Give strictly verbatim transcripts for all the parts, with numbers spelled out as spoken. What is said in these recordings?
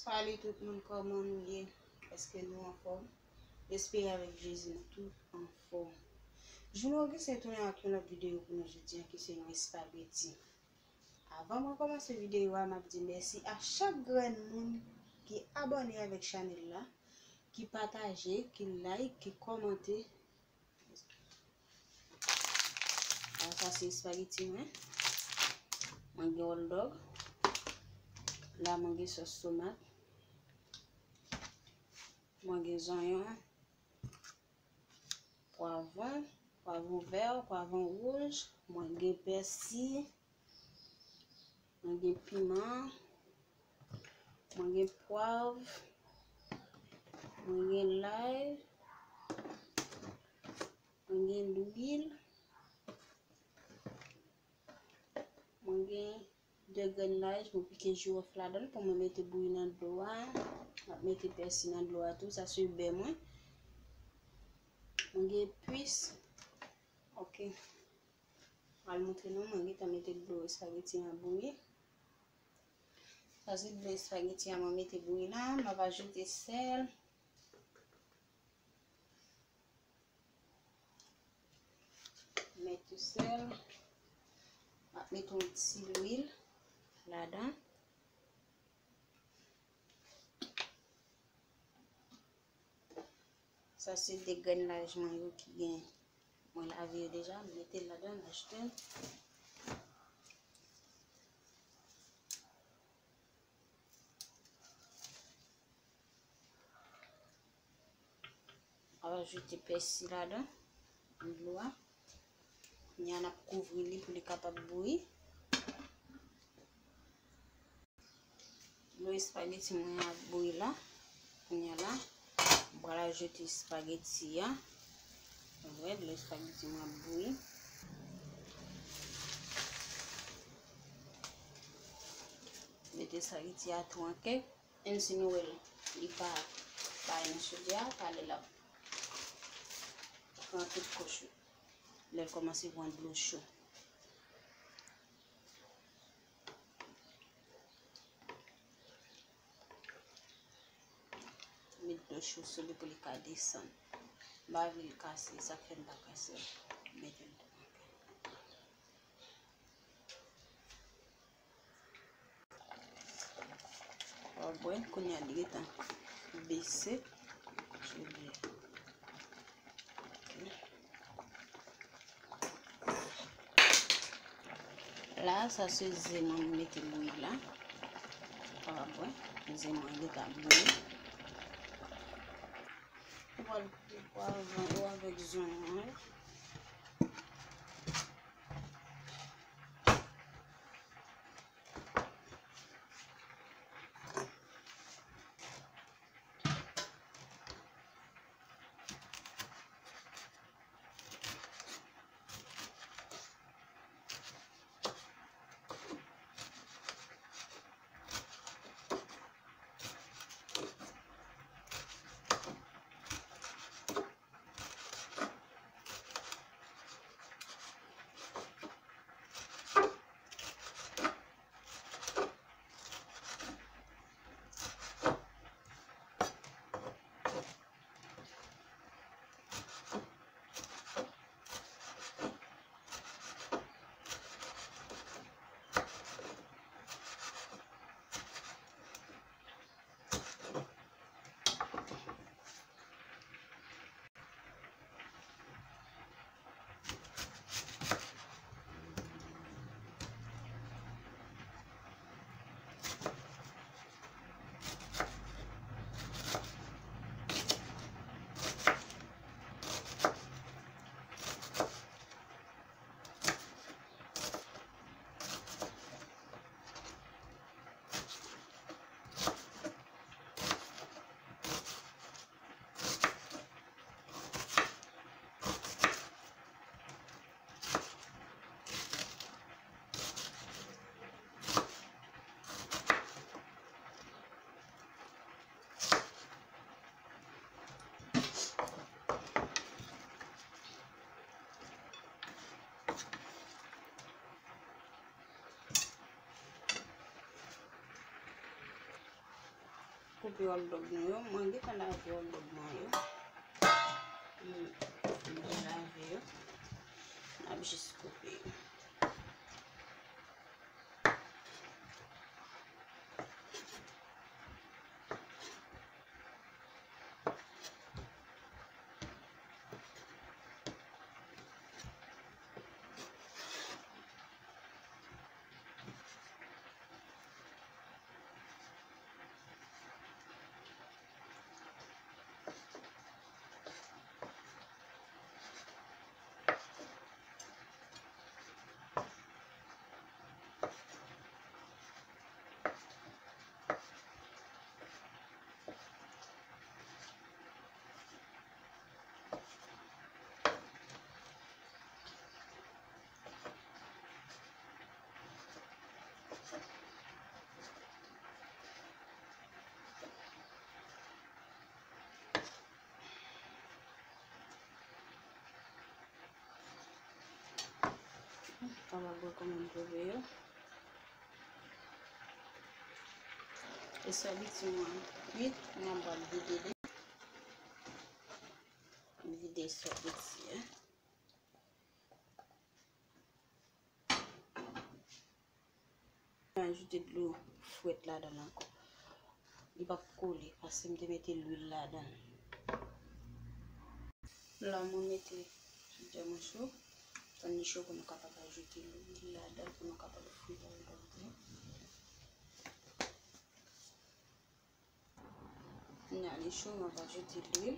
Salut tout moun, kòman nou ye? Èske nou anfòm? M espere avèk Jezi nou tout anfòm. Juno Augustin tounen ak yon lòt videyo pou nou jodi an ki se yon espageti. Avan mwen kòmanse videyo a, m ap di mèsi a chak grenn moun ki abòne avèk chanèl la, ki pataje, ki like, ki kòmante. Sa, sa se espageti mwen. Mwen gen hot dog. La mwen gen sòs tomat. Mwen gen zonyon, pwavwon, pwavwon vè, pwavwon wouj. Mwen gen pèsi. Mwen gen piman. Mwen gen pwav. Mwen gen lay. Mwen gen lwil. Mwen gen de grenn lay, mwen pike jiwòf ladan l pou mwen mete bouyi nan dlo a. M ap mete pèsi nan dlo a tou, sa se bè mwen. Mwen gen epis. Ok. Al montre nou, mwen gentan mete dlo espageti an bouyi. Sa se dlo espageti an mwen mete bouyi la, m ap ajoute sèl. Mete sèl. M ap mete yon ti lwil ladan. Sa se de grenn lay mwen yo ki gen, mwen lave yo deja, m mete l ladan, m ajoute l. M ap ajoute pèsi ladan, dlo a. Kounye a n ap kouvri li pou li kapab bouyi. Dlo espageti mwen ap bouyi la. Kounye a la, m pral ajoute espageti a. Ou wè, dlo espageti mwen ap bouyi. Mete espageti a tou an kèk. Menm si nou wè l, li pa bay nan chodyè a, talè l ap pran tout kouch yo. Lè l kòmanse pran dlo cho. Met dlo cho sou li pou li ka desann. M pa vle l kase, sa k fè m pa kase l. Mete l tou. Ou wè, kounye a li gentan bese. Sou li. Ok. La, sa se ze mwen mete bouyi la. Ou wè, ze mwen gentan bouyi. Ou pral koupe pwav yo avèk zonyon an. Koupe hot dog nou yo. Mwen gentan lave hot dog mwen yo. M, m byen lave yo. N ap jis koupe yo. Kapab wè kòman m koupe yo. E sòbiti mwen kwit, mwen pral vide li. Vide sòbiti a. Mwen ajoute dlo frèt ladan l ankò. Li p ap kole paske m te mete lwil ladan l. La mwen mete soudè mwen cho. Tann li cho pou nou kapab ajoute lwil ladan l pou nou kapab fri hot dog nou. Kounye a li cho, mwen va ajoute lwil.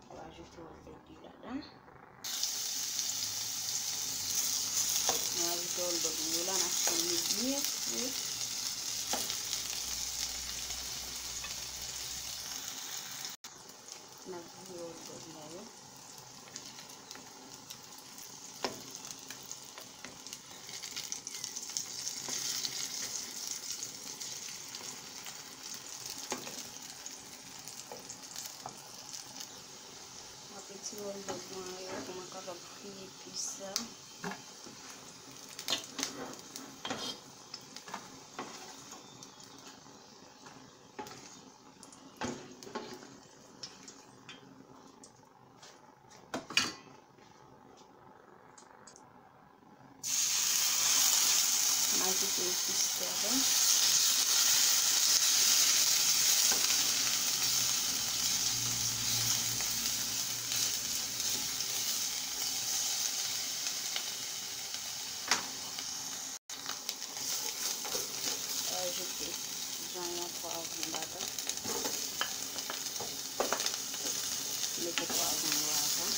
Mwen va ajoute yon lwil ladan. Mwen ajoute yon lòt lwil la, n ap fè li byen fri. N ap vire hot dog la yo. M ap retire hot dog mwen yo pou mwen kapab fri epis sa. M ajoute epis ladan. Ajoute zonyon, pwavwon ladan. Mete pwavwon yo avan.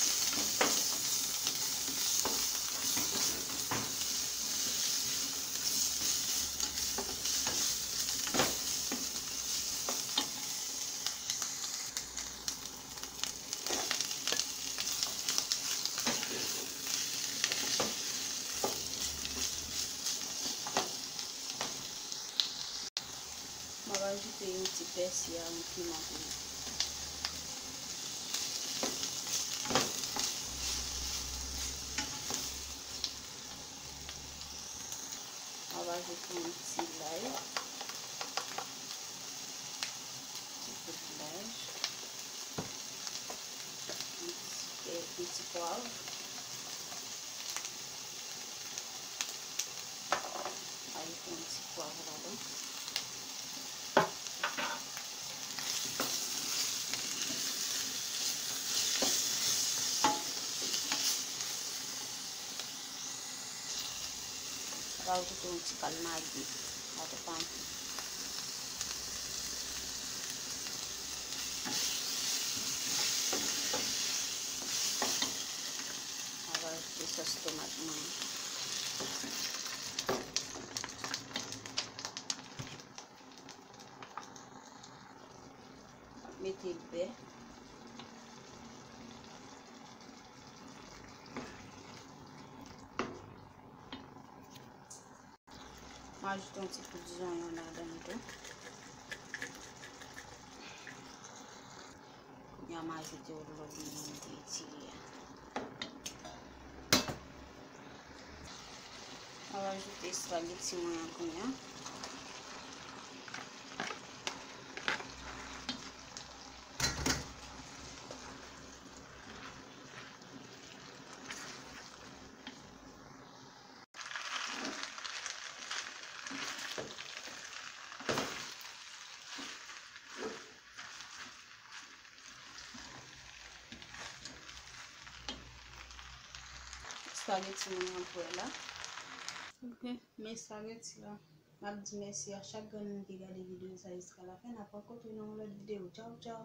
M ap ajoute yon ti pèsi a, yon piman tou. M ap ajoute yon ti lay, ti poud lay, yon ti, yon ti pwav. Ajoute yon ti pwav ladan. Ajoute yon ti kal magi. Pa twòp anpil. Mwen va ajoute sòs tomat mwen. Mete bè. M ajoute yon ti poud zonyon ladan l tou. Kounye a m ajoute yon lòt byen mwen te etire a. M ap ajoute espageti mwen an kounye a. Espageti mwen an prè la. Ok, men espageti la. M ap di mèsi a chak grenn moun ki gade videyo sa jiska lafen. N ap rankontre nan yon lòt videyo. Tchaw, tchaw!